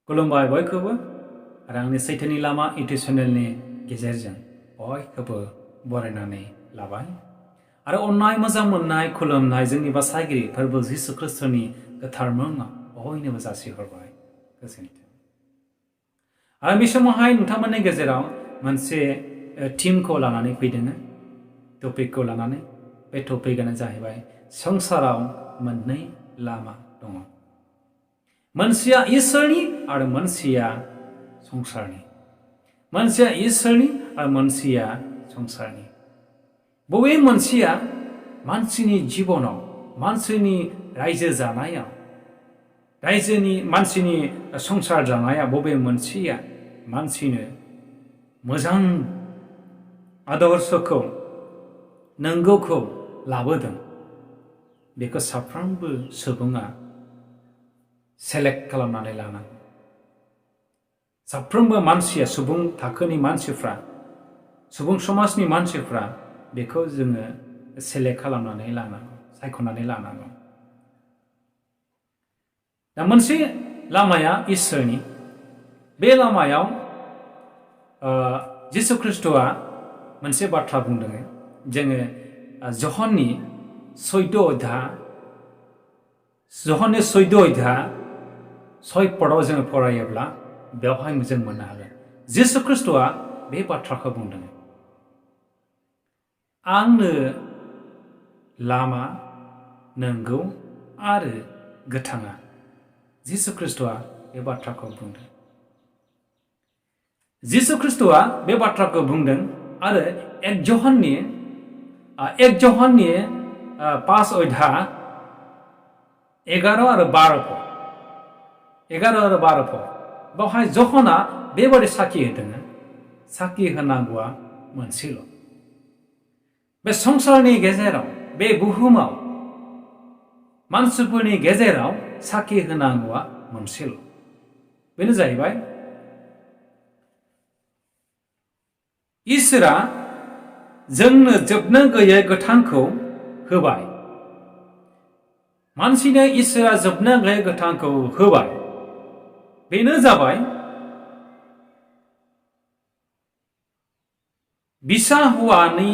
खुलुमबाय बयखौबो आरो आंनि सैथोनि लामा इउटिउब चेनेलनि गेजेरजों बयखौबो बरायनानै लाबाय आरो अननाय मोजां मोननाय खुलुमनाय जोंनि बासायगिरि फोरबो जिसु ख्रिस्टनि गोथार मुङाव बयनोबो जासिहरबाय गोजोन्थों। आरो बे समावहाय नोंथांमोननि गेजेराव मोनसे टीमखौ लानानै फैदों टपिकखौ लानानै बे टपिकआनो जाहैबाय संसाराव मोननै लामा दङ। मोनसेया इसोरनि आरो मोनसेया संसारनि। मोनसेया इसोरनि आरो मोनसेया संसारनि। बबे मोनसेया मानसिनि जिबनाव मानसिनि रायजो जानायाव मानसिनि संसार जानायाव बबे मोनसेया मानसिनो मोजां आदर्शखौ नंगौखौ लाबोदों बेखौ साफ्रोमबो सुबुङा सेलेक्ट खालामनानै लानांगौ। साफ्रोमबो मानसिया सुबुं थाखोनि मानसिफ्रा सुबुं समाजनि मानसिफ्रा बेखौ जोङो सेलेक्ट खालामनानै लानांगौ सायख'नानै लानांगौ। दा मोनसे लामाया इसोरनि। बे लामायाव जिसु ख्रिस्ट'आ मोनसे बाथ्रा बुंदों। जोङो जहननि 6 पदआव जोङो फरायोब्ला बेवहाय जों मोननो हागोन। जिसु ख्रिस्ट'आ बे बाथ्राखौ बुंदों। आंनो लामा नंगौ आरो गोथाङा। जिसु ख्रिस्ट'आ बे बाथ्राखौ बुंदों। जिसु ख्रिस्ट'आ बे बाथ्राखौ बुंदों आरो 1 जहननि 5 अध्याय 11 आरो 12 पद बेवहाय जहना बेबादि साखि होदों। साखि होनांगौआ मोनसेल'। बे संसारनि गेजेराव बे बुहुमाव मानसिफोरनि गेजेराव साखि होनांगौआ मोनसेल'। बेनो जाहैबाय इसोरा जोंनो जोबनो गैयै गोथांखौ होबाय। मानसिनो इसोरा जोबनो गैयै गोथांखौ होबाय। बेनो जाबाय बिसा हौवानि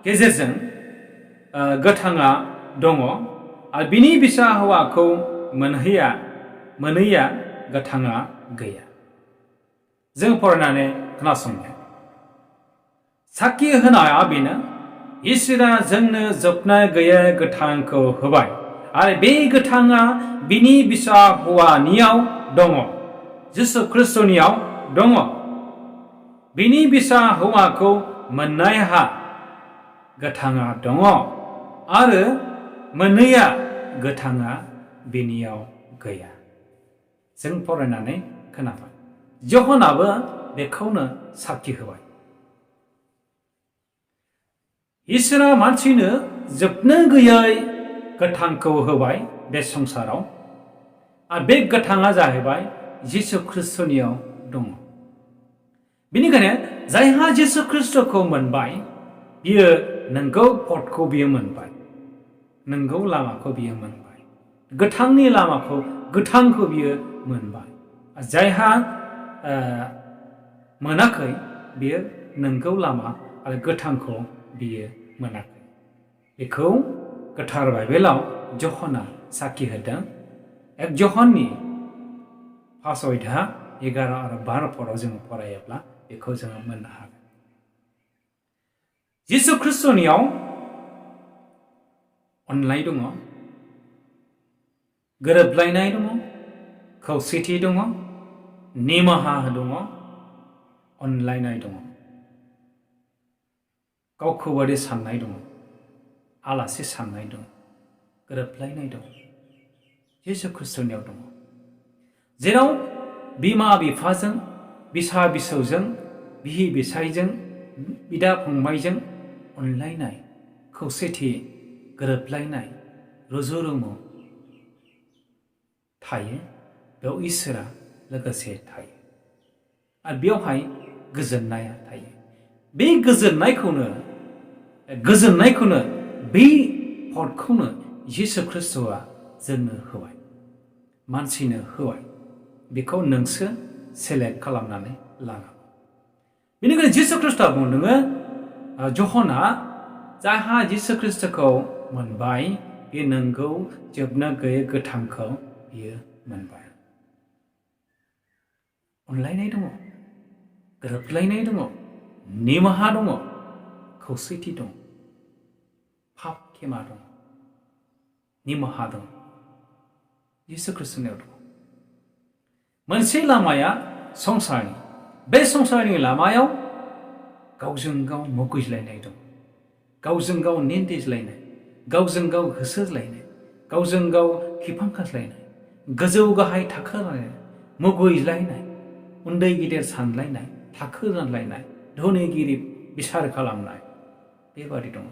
गेजेरजों गोथाङा दङ आरो बिनि बिसा हौवाखौ मोनैया गोथाङा गैया। जों फरायनानै खोनासंनो। साखि होनाया बेनो इसोरा जोंनो जोबनो गैयै गोथांखौ होबाय आरो बे गोथाङा बिनि बिसा हौवानियाव दङ। जिसु ख्रिस्ट'नियाव दङ। बिनि बिसा हौवाखौ मोननायहा गोथाङा दङ आरो मोनैया गोथाङा बिनियाव गैया। जों फरायनानै खोनाबाय। जहनाबो बेखौनो साखि होबाय। इसोरा मानसिनो जोबनो गैयै गोथांखौ होबाय बे संसाराव आरो बे गोथाङा जाहैबाय जिसु ख्रिस्ट'नियाव दङ। बेनिखायनो जायहा जिसु ख्रिस्ट'खौ मोनबाय बियो नंगौ पदखौ बियो मोनबाय। नंगौ लामाखौ बियो मोनबाय। गोथांनि लामाखौ गोथांखौ बियो मोनबाय। जायहा मोनाखै बियो नंगौ लामा आरो गोथांखौ बियो मोनाखै। बेखौ गोथार बाइबेलाव जहना साखि होदों। 1 जहननि 5 अध्याय 11 आरो 12 पदआव जोङो फरायोब्ला बेखौ जोङो मोननो हागोन। जिसु ख्रिस्ट'नियाव अननाय दङ, गोरोबलायनाय दङ, खौसेथि दङ, निमाहा दङ, अनलायनाय दङ, गावखौ बादि साननाय दङ, आलासि साननाय दङ, गोरोबलायनाय दङ। जिसु ख्रिस्ट'नियाव दङ। जेराव बिमा बिफाजों, बिसा बिसौजों, बिहि बिसायजों, बिदा फंबायजों अनलायनाय, खौसेथि, गोरोबलायनाय, रुजु रुमु थायो, बेयाव इसोरा लोगोसे थायो आरो बेवहाय गोजोननाया थायो। बे गोजोननायखौनो बे पदखौनो जिसु ख्रिस्ट'आ जोंनो होबाय, मानसिनो होबाय। बेखौ नोंसो सेलेक्ट खालामनानै लानांगौ बेनिखायनो जिसु ख्रिस्टआ बुंदों जहना जायहा जिसु ख्रिस्टखौ मोनबाय बे नंगौ जोबनो गैयै गोथांखौ बियो मोनबाय अनलायनाय दङ गोरोबलायनाय दङ निमाहा दङ खौसेथि दं पाप खेमा दं निमाहा दं जिसु ख्रिस्टनियाव दं मोनसे लामाया संसारनि बे संसारनि लामायाव गावजों गाव मुगैज्लायनाय दं गावजों गाव निन्दिज्लायनाय गावजों गाव होसोज्लायनाय गावजों गाव खिफांखाज्लायनाय गोजौ गाहाय थाखो रानलायनाय मुगैज्लायनाय उन्दै गिदिर सानलायनाय थाखो रानलायनाय धोनि गिरिब बिसार खालामनाय बेबादि दङ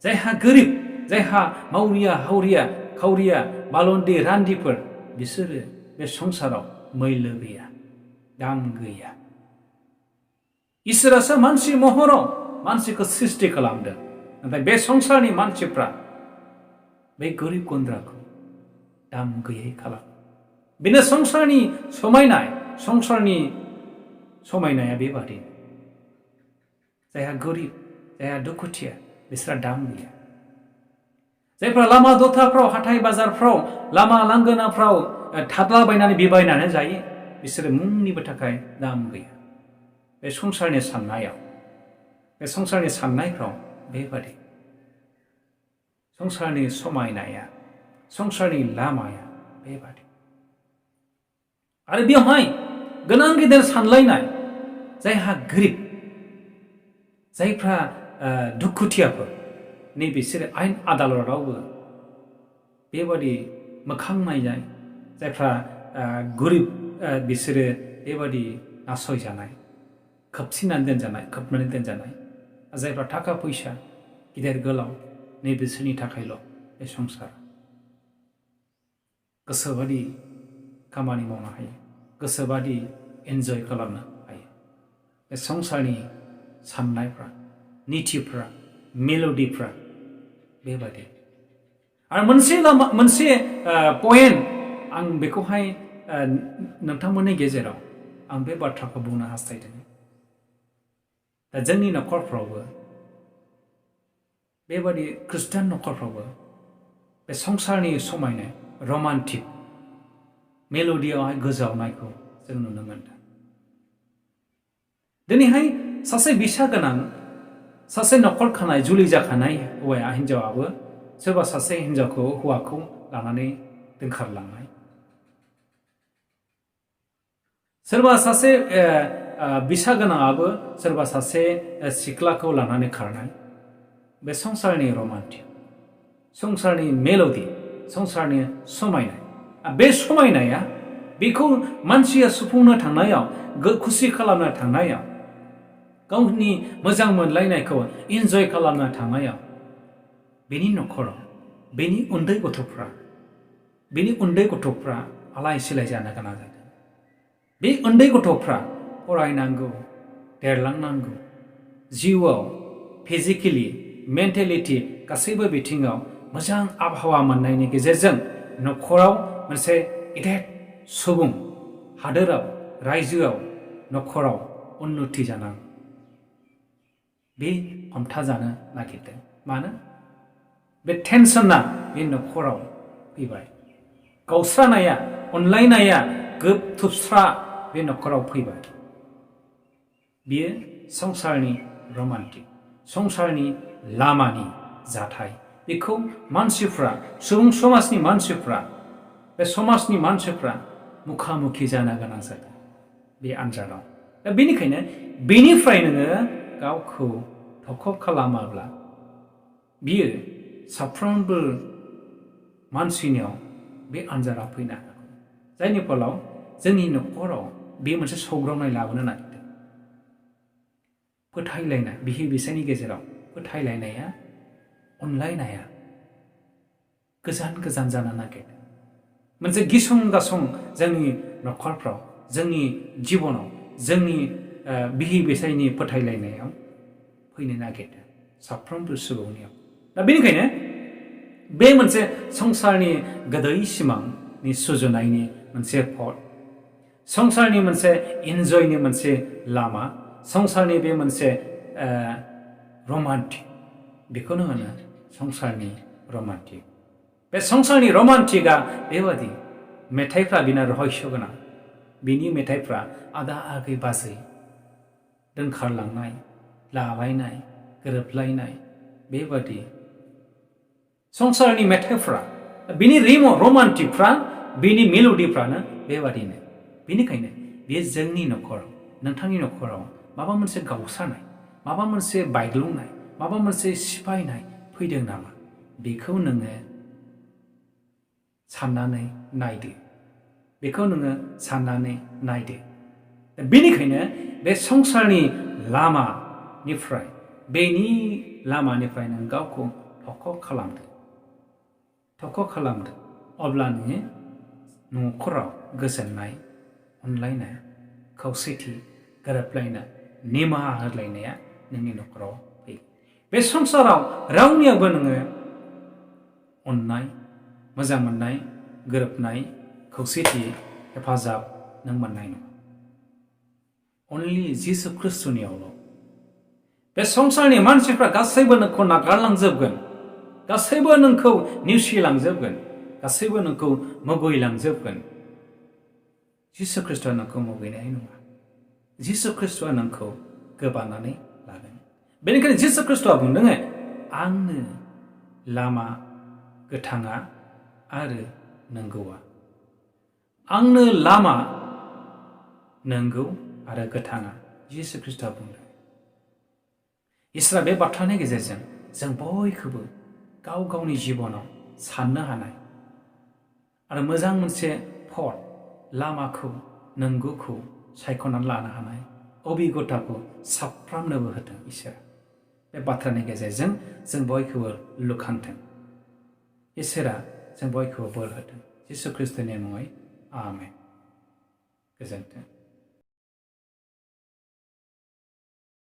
जायहा गोरिब जायहा मावरिया हावरिया खावरिया बालन्दि रान्दिफोर बिसोरो बे संसाराव मैलो गैया दाम गैया इसोरासो मानसि महराव मानसिखौ सृष्टि खालामदों नाथाय बे संसारनि मानसिफ्रा बे गोरिब गुन्द्राखौ दाम गैयै खालामो बेनो संसारनि समायनाया बेबादि जायहा गोरिब जायहा दुखुथिया बिसोरा दाम गैया जायफ्रा लामा दथाफ्राव हाथाय बाजारफ्राव लामा लांगोनाफ्राव थादलाबायनानै बिबायनानै जायो बिसोरो मुंनिबो थाखाय दाम गैया बे संसारनि साननायफ्राव बेबादि संसारनि समायनाया संसारनि लामाया बेबादि आरो बेवहाय गोनां गिदिर सानलायनाय जायहा गोरिब जायफ्रा दुखुथियाफोर नै बिसोरो आयेन आदालतावबो बेबादि मोखां नायनाय जायफ्रा गोरिब बिसोरो बेबादि नासयजानाय खोबनानै दोनजानाय जायफ्रा थाखा फैसा गिदिर गोलाव नै बिसोरनि थाखायल' बे संसार गोसोबादि खामानि मावनो हायो गोसोबादि एन्जय खालामनो हायो बे संसारनि साननायफ्रा नितिफ्रा मेल'डिफ्रा बेबादि आरो मोनसे पइन्ट आं बेखौहाय नोंथांमोननि गेजेराव आं बे बाथ्राखौ बुंनो हास्थायदों दा जोंनि न'खरफ्रावबो बेबादि खृष्टान न'खरफ्रावबो बे संसारनि समायनाय रमान्टिक मेल'डियावहाय गोजावनायखौ जों नुनो मोनदों दिनैहाय सासे बिसा गोनां सासे न'खर खानाय जुलि जाखानाय हौवाया हिन्जावाबो सोरबा सासे हौवाखौ लानानै दोनखारलांनाय सोरबा सासे बिसा गोनाङाबो सोरबा सासे सिख्लाखौ लानानै खारनाय बे संसारनि रमान्टिक संसारनि मेल'डि संसारनि समायनाय बे समायनाया बेखौ मानसिया सुफुंनो थांनायाव खुसि खालामनो थांनायाव गावनि मोजां मोनलायनायखौ इन्जय खालामनो थांनायाव बेनि न'खराव बेनि उन्दै गथ'फ्रा आलाय सिलाय जानो गोनां जादों बे उन्दै गथ'फ्रा फरायनांगौ देरलांनांगौ जिउआव फिजिकेलि मेन्टेलिटि गासैबो बिथिङाव मोजां आबहावा मोननायनि गेजेरजों न'खराव मोनसे गेदेर सुबुं हादोराव रायजोआव न'खराव उन्नति जानांगौ बे हमथाजानो नागिरदों मानो बे टेनसना बे न'खराव फैबाय गावस्रानाया अनलायनाया थुबस्रा बे न'खराव फैबाय बियो संसारनि रमान्टिक संसारनि लामानि जाथाय बेखौ मानसिफ्रा सुबुं समाजनि मानसिफ्रा बे समाजनि मानसिफ्रा मुखामुखि जानो गोनां जादों बे आन्जादाव दा बेनिखायनो बेनिफ्राय नोङो गावखौ थखब खालामाब्ला बियो साफ्रोमबो मानसिनियाव बे आन्जादा फैनो हागौ जायनि फलाव जोंनि न'खराव बे मोनसे सौग्रावनाय लाबोनो नागिरदों फोथायलायनाय बिहि बिसायनि गेजेराव फोथायलायनाया अनलायनाया गोजान जानो नागिरदों मोनसे गिसं गासं जोंनि न'खरफ्राव जोंनि जिबनाव जोंनि बिहि बिसायनि फोथायलायनायाव फैनो नागिरदों साफ्रोमबो सुबुंनियाव दा बेनिखायनो बे मोनसे संसारनि गोदै सिमांनि सुजुनायनि मोनसे फट संसारनि मोनसे इन्जयनि मोनसे लामा संसारनि बे मोनसे रमान्टिक बेखौनो होनो संसारनि रमान्टिक बे संसारनि रमान्टिकआ बेबादि मेथाइफ्रा बिना रहस्य गोनां बिनि मेथाइफ्रा आदा आगै बाजै दोनखारलांनाय लालायनाय गोरोबलायनाय बेबादि संसारनि मेथाइफ्रा बिनि रमान्टिकफ्रा बिनि मेल'डिफ्रानो बेबादिनो बेनिखायनो बे जोंनि न'खराव नोंथांनि न'खराव माबा मोनसे गावस्रानाय माबा मोनसे बायग्लुंनाय माबा मोनसे सिफायनाय फैदों नामा बेखौ नोङो साननानै नायदो बेखौ नोङो साननानै नायदो बेनिखायनो बे संसारनि लामानिफ्राय बेनि लामानिफ्राय नों गावखौ थख' खालामदो अब्ला नोङो न'खराव गोजोननाय अनलायनाय खौसेथि गोरोबलायनाय निमाहा होलायनाया नोंनि न'खराव फैयो बे संसाराव रावनियावबो नोङो अननाय मोजां मोननाय गोरोबनाय खौसेथि हेफाजाब नों मोननाय नङा अनलि जिसु ख्रिस्टनियावल' बे संसारनि मानसिफ्रा गासैबो नोंखौ नागारलांजोबगोन गासैबो नोंखौ नेवसिलांजोबगोन गासैबो नोंखौ मुगैलांजोबगोन जिसु ख्रिस्ट'आ नोंखौ मुगैनाय नङा जिसु ख्रिस्ट'आ नोंखौ गोबानानै लागोन बेनिखायनो जिसु ख्रिस्ट'आ बुंदों आंनो लामा गोथाङा आरो नंगौआ आंनो लामा नंगौ आरो गोथाङा जिसु ख्रिस्ट'आ बुंदों इसोरा बे बाथ्रानि गेजेरजों जों बयखौबो गाव गावनि जिबनाव साननो हानाय आरो मोजां मोनसे पथ लामाखौ नंगौखौ सायख'नानै लानो हानाय अबिगथाखौ साफ्रोमनोबो होथों इसोरा बे बाथ्रानि गेजेरजों जों बयखौबो लुखांथों इसोरा जों बयखौबो बोर होथों जिसु ख्रिस्ट'नि मुङै आमेन गोजोन्थों